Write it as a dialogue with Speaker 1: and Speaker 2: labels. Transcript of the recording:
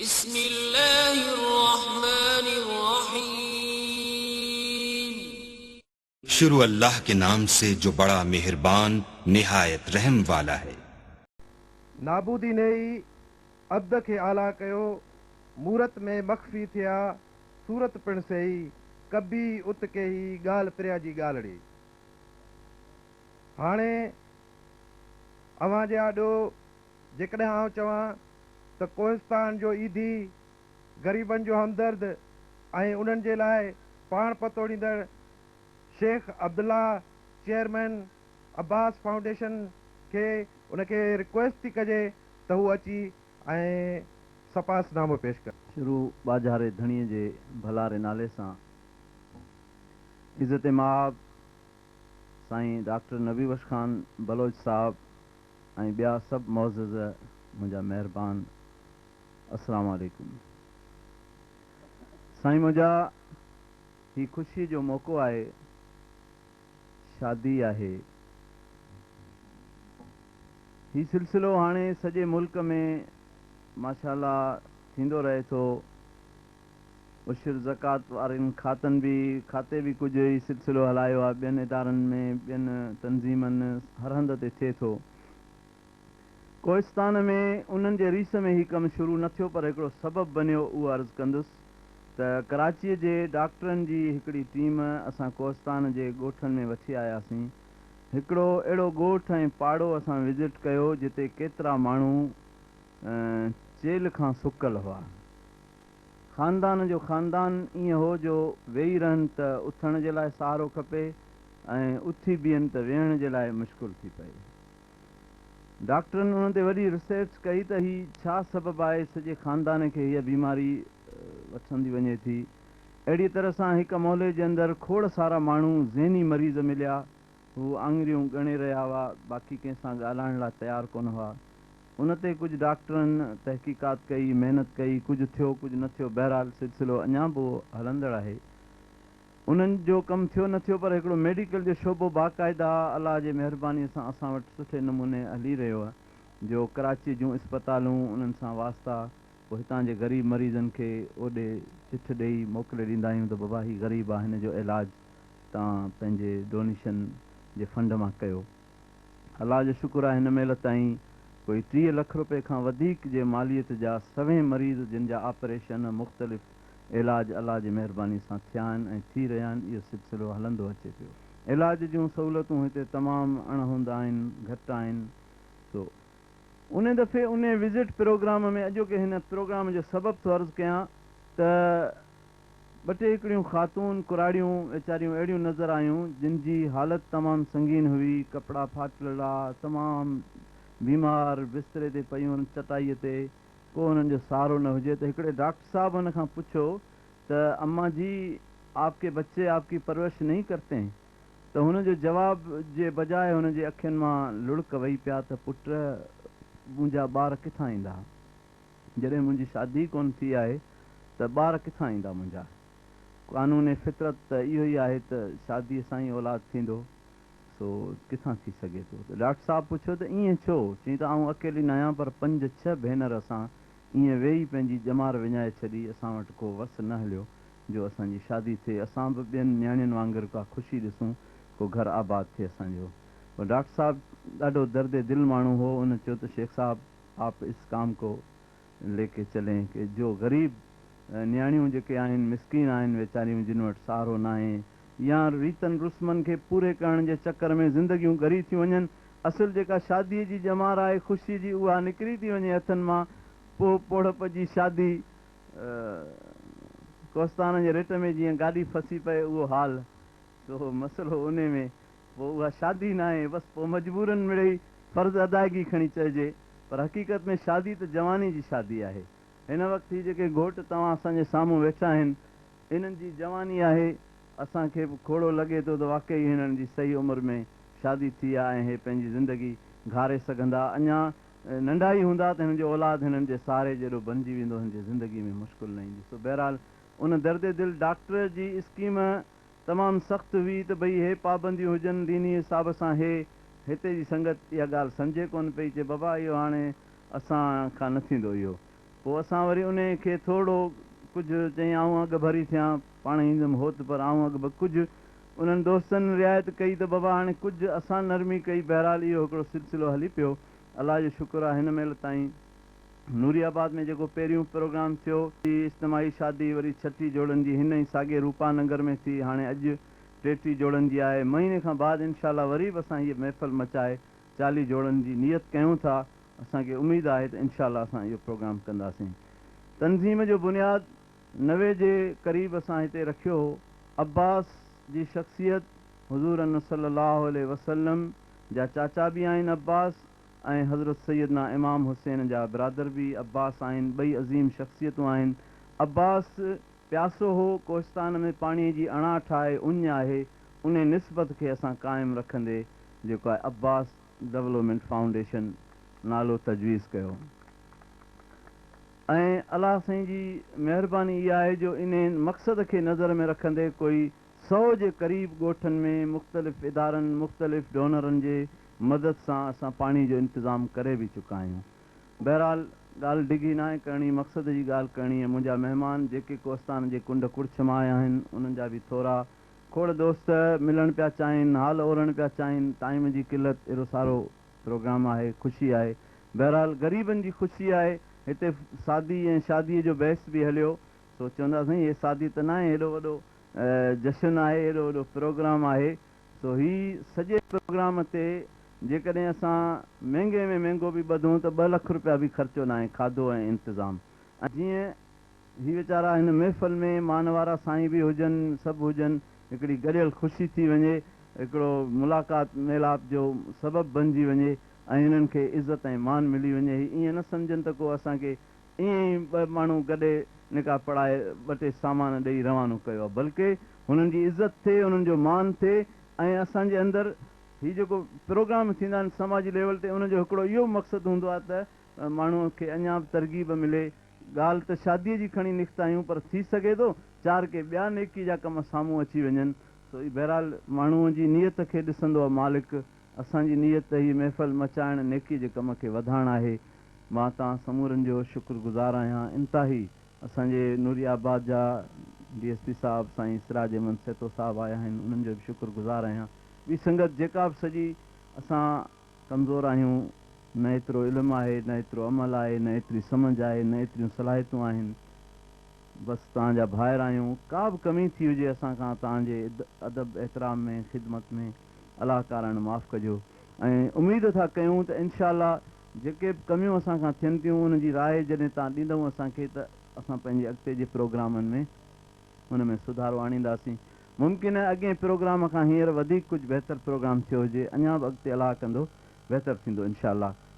Speaker 1: بسم الله الرحمن الرحيم.
Speaker 2: शुरू अल्लाह के नाम से जो बड़ा मेहरबान निहायत रहम वाला है।
Speaker 3: नाबूदी ने ई अब्द खे आला कयो, मूरत में मख़फ़ी थिया, सूरत पिण सही, कबी उत केही ॻाल्हि प्रिया जी ॻाल्हिड़ी। हाणे अव्हां जे आॾो जेकॾहिं आउं चवां त कोहिस्तान जो ईदी, ग़रीबनि जो हमदर्द ऐं उन्हनि जे लाइ पाण पतोड़ींदड़ शेख अब्दुल्ला चेयरमैन अब्बास फाउंडेशन खे उनखे रिक्वेस्ट थी कजे त हू अची ऐं सपासनामो पेश करे।
Speaker 4: शुरू ॿाझारे धणीअ जे भलारे नाले सां। इज़त माब साईं डॉक्टर नबी बख़्श ख़ान बलोच साहब ऐं ॿिया सभु मुअज़्ज़ज़ मुंहिंजा महिरबान, अस्सलाम वालेकुम। साईं मुंहिंजा, ही ख़ुशीअ जो मौक़ो आहे, शादी आहे। ही सिलसिलो हाणे सॼे मुल्क में माशाअल्लाह थींदो रहे थो। उशर ज़कात वारनि खातनि बि खाते बि कुझु ई सिलसिलो हलायो आहे, ॿियनि इदारनि में, ॿियनि तंज़ीमनि, हर हंधि ते थिए थो। कोहिस्तान में उन्हनि जे रीस में ही कमु शुरू न थियो, पर हिकिड़ो सबबु बणियो, उहो अर्ज़ु कंदुसि त कराचीअ जे डॉक्टरनि जी हिकिड़ी टीम असां कोहिस्तान जे ॻोठनि में वठी आयासीं। हिकिड़ो अहिड़ो ॻोठ ऐं पाड़ो असां विज़िट कयो जिते केतिरा माण्हू चेल खां सुकल हुआ। ख़ानदान जो ख़ानदान ईअं हो जो वेही रहनि त उथण जे लाइ सहारो खपे ऐं उथी बीहनि त वेहण जे लाइ मुश्किल थी पए। डॉक्टरनि उन्हनि ते वॾी रिसर्च कई त ही छा सबबु आहे सॼे ख़ानदान खे हीअ बीमारी वठंदी वञे थी। अहिड़ी तरह सां हिकु मोहले जे अंदरि खोड़ सारा माण्हू ज़हनी मरीज़ मिलिया। हू आङुरियूं ॻणे रहिया हुआ, बाक़ी कंहिंसां ॻाल्हाइण लाइ तयारु कोन हुआ। उन ते कुझु डॉक्टरनि तहक़ीक़ात कई, महिनत कई, कुझु थियो कुझु न थियो, बहरहाल सिलसिलो अञा बि हलंदड़ आहे। उन्हनि जो कमु थियो न थियो, पर हिकिड़ो मेडिकल जो शोबो बाक़ाइदा अलाह जे महिरबानीअ सां असां वटि सुठे नमूने हली रहियो आहे, जो कराची जूं इस्पतालूं उन्हनि सां वास्ता, पोइ हितां जे ग़रीब मरीज़नि खे ओॾे चिठ ॾेई मोकिले ॾींदा आहियूं त बाबा ही ग़रीब आहे, हिन जो इलाज तव्हां पंहिंजे डोनेशन जे फंड मां कयो। अलाह जो शुक्र आहे हिन महिल ताईं कोई 30 लख रुपए खां वधीक जे मालियत जा सवें मरीज़ जिन जा ऑपरेशन मुख़्तलिफ़ इलाज अलाह जी महिरबानी सां थिया आहिनि ऐं थी रहिया आहिनि, इहो सिलसिलो हलंदो अचे पियो। इलाज जूं सहूलियतूं हिते तमामु अणहूंद आहिनि, घटि आहिनि। सो उन दफ़े उन विज़िट प्रोग्राम में अॼोके हिन प्रोग्राम जो सबबु थो अर्ज़ु कयां त ॿ टे हिकिड़ियूं ख़ातून कुराड़ियूं वीचारियूं अहिड़ियूं नज़र आयूं जिन जी हालत तमामु संगीन हुई, कपिड़ा फाटियल, तमामु बीमार, बिस्तरे ते पयूं आहिनि, चटाईअ ते, को हुननि जो सहारो न हुजे। त हिकिड़े डॉक्टर साहब हुन खां पुछियो त अम्मा जी आपके बच्चे आपकी परवरिश नहीं करते हैं? त हुन जो जवाब जे बजाए हुन जे अखियुनि मां लुड़क वही पिया त पुट मुंहिंजा ॿार किथां ईंदा, जॾहिं मुंहिंजी शादी कोन थी आहे त ॿार किथां ईंदा मुंहिंजा? कानून फितरत त इहो ई आहे त शादीअ सां ई औलाद थींदो, सो किथां थी सघे थो? त डॉक्टर साहब पुछियो त ईअं छो? चई त आउं अकेली न आहियां, पर 5-6 भेनर असां ईअं वेही पंहिंजी ॼमार विञाए छॾी, असां वटि को वसु न हलियो जो असांजी शादी थिए, असां बि ॿियनि नियाणियुनि वांगुरु का ख़ुशी ॾिसूं, को घर आबाद थिए असांजो। पोइ डॉक्टर साहब ॾाढो दर्द दिल माण्हू हो, उन चयो त शेख साहब आप इस काम को लेके चलें कि जो ग़रीब नियाणियूं जेके आहिनि, मिसकीन आहिनि वीचारियूं, जिन वटि सहारो न आहे या रीतनि रुस्मनि खे पूरे करण जे चक्कर में ज़िंदगियूं ॻरी थी वञनि, असुल जेका शादीअ जी ॼमार आहे ख़ुशी जी उहा निकिरी थी वञे हथनि मां, पोइ पोड़प जी शादी कोस्तान जे रेट में जीअं गाॾी फसी पए उहो हाल, सो मसइलो उन में पोइ उहा शादी न आहे, बसि पोइ मजबूरन मिड़ेई फ़र्ज़ अदायगी खणी चइजे, पर हक़ीक़त में शादी त जवानी जी शादी आहे। हिन वक़्तु ही जेके घोट तव्हां असांजे साम्हूं वेठा आहिनि, इन्हनि जी जवानी आहे, असांखे बि खोड़ो लॻे थो त वाकई हिननि जी सही उमिरि में शादी थी आहे ऐं हे पंहिंजी ज़िंदगी घारे सघंदा। अञा नंढा ई हूंदा त हिननि जो औलाद हिननि जे सहारे जेॾो बणिजी वेंदो, हिननि जी ज़िंदगी में मुश्किल न ईंदी। सो बहरहाल उन दर्द दिल डॉक्टर जी स्कीम तमामु सख़्तु हुई त भई हे पाबंदियूं हुजनि दीनी हिसाब सां, हे हिते जी संगत इहा ॻाल्हि सम्झे कोन पई, चए बाबा इहो हाणे असां खां न थींदो इहो। پوء اسان وري انهي کي ٿورڙو ڪجهه چيائين آئون اڳ ڀري ٿيان، پاڻ ايندم هوت پر آئون اڳ به ڪجهه انهن دوستن رعايت ڪئي ته بابا هاڻي ڪجهه اسان نرمي ڪئي. بهرحال اهو هڪڙو سلسلو هلي پيو. الله جو شڪر آهي هن مهل تائين نوري آباد ۾ جيڪو پهريون پروگرام ٿيو، اجتماعي شادي وري 36 جوڙن جي هن ئي ساڳي روپا ننگر ۾ ٿي. هاڻي اڄ 33 جوڙن جي آهي. مهيني کان بعد انشاء الله وري به اسان هيء محفل مچائي 40 جوڙن جي نيت ڪيون ٿا. اسان کي اميد آهي ته انشاء الله اسان اهو پروگرام ڪنداسين. تنظيم جو بنياد 90 جي قريب اسان هتي رکيو هو. عباس جي شخصيت حضور صلي الله عليه وسلم جا چاچا به آهن عباس، ۽ حضرت سيدنا امام حسين جا برادر به عباس آهن. ٻئي عظيم شخصيتون آهن. عباس پياسو هو، ڪوهستان ۾ پاڻيءَ جي اڻاٺ آهي، اڃ آهي. ان نسبت کي اسان قائم رکندي جيڪو آهي عباس ڊولپمينٽ فائونڊيشن نالو تجويز ڪيو. ۽ الله سائين جي مهرباني اها آهي جو ان مقصد کي نظر ۾ رکندي ڪوئي 100 جي قريب ڳوٺن ۾ مختلف ادارن، مختلف ڊونرن جي مدد سان اسان پاڻي جو انتظام ڪري به چڪا آهيون. بهرحال ڳالهه ڊگهي ناهي ڪرڻي، مقصد جي ڳالهه ڪرڻي آهي. منهنجا مهمان جيڪي ڪوهستان جي ڪنڊ ڪڙڇ مان آيا آهن، انهن جا به ٿورا. کوڙ دوست ملڻ پيا چاهين، حال اورڻ پيا چاهين، ٽائيم جي قلت. اهڙو سارو پروگرام آهي، خوشي آهي. بهرحال غريبن جي خوشي آهي. هتي سادي ۽ شاديءَ جو بحث به هليو، سو چوندا سائين هي سادي ته نه آهي، هيڏو وڏو جشن آهي، هيڏو وڏو پروگرام آهي. سو هي سڄي پروگرام تي جيڪڏهن اسان مهانگي ۾ مهانگو به ٻڌون ته 2 لک رپيا به خرچو نه آهي، کاڌو ۽ انتظام. ۽ جيئن هي ويچارا هن محفل ۾ مان وارا سائين به هجن، سڀ هجن، هڪڙي گڏيل خوشي ٿي وڃي، هڪڙو ملاقات ميلاپ جو سبب بنجي وڃي ۽ هنن کي عزت ۽ مان ملي وڃي. هي ائين نه سمجهن ته ڪو اسان کي ائين ئي ٻه ماڻهو گڏي نڪاح پڙهائي ٻه ٽي سامان ڏيئي روانو ڪيو آهي، بلڪه هنن جي عزت ٿئي، هنن جو مان ٿئي. ۽ اسان جي اندر هي جيڪو پروگرام ٿيندا آهن سماجي ليول تي، ان جو هڪڙو اهو مقصد هوندو آهي ته ماڻهوءَ کي اڃا به ترغيب ملي. ڳالهه ته شاديءَ جي کڻي نڪتا آهيون، پر ٿي سگهي ٿو چار ڪي ٻيا نيڪي جا ڪم سامهون اچي وڃن. سو بهرحال ماڻهوءَ جي نيت کي ڏسندو آهي مالڪ. اسان جي نيت هيءَ محفل مچائڻ، نيڪي جي ڪم کي وڌائڻ آهي. مان توهان سمورن جو شڪرگذار آهيان. انتهائي اسان جي نوري آباد جا ڊي ايس پي صاحب سائين سراج احمد سهتو صاحب آيا آهن، انهن جو به شڪرگذار آهيان. ٻي سنگت جيڪا به سڄي، اسان ڪمزور آهيون، نه ايترو علم آهي، نه ايترو عمل آهي، نه ايتري سمجهه آهي، نه ايتريون صلاحيتون آهن. بس توهان جا ڀائر آهيون. ڪا به ڪمي ٿي هجي اسان کان توهان جي ادب احترام ۾، خدمت ۾، الله ڪارڻ معاف ڪجو. ۽ اميد ٿا ڪيون ته انشاء الله جيڪي به ڪميون اسان کان ٿين ٿيون، ان جي راءِ جڏهن توهان ڏيندؤ اسان کي ته اسان پنهنجي اڳتي جي پروگرامن ۾ هن ۾ سڌارو آڻينداسين. ممڪن آهي اڳئين پروگرام کان هينئر وڌيڪ ڪجهه بهتر پروگرام ٿيو هجي. اڃا به اڳتي الله ڪندو بهتر ٿيندو انشاء الله.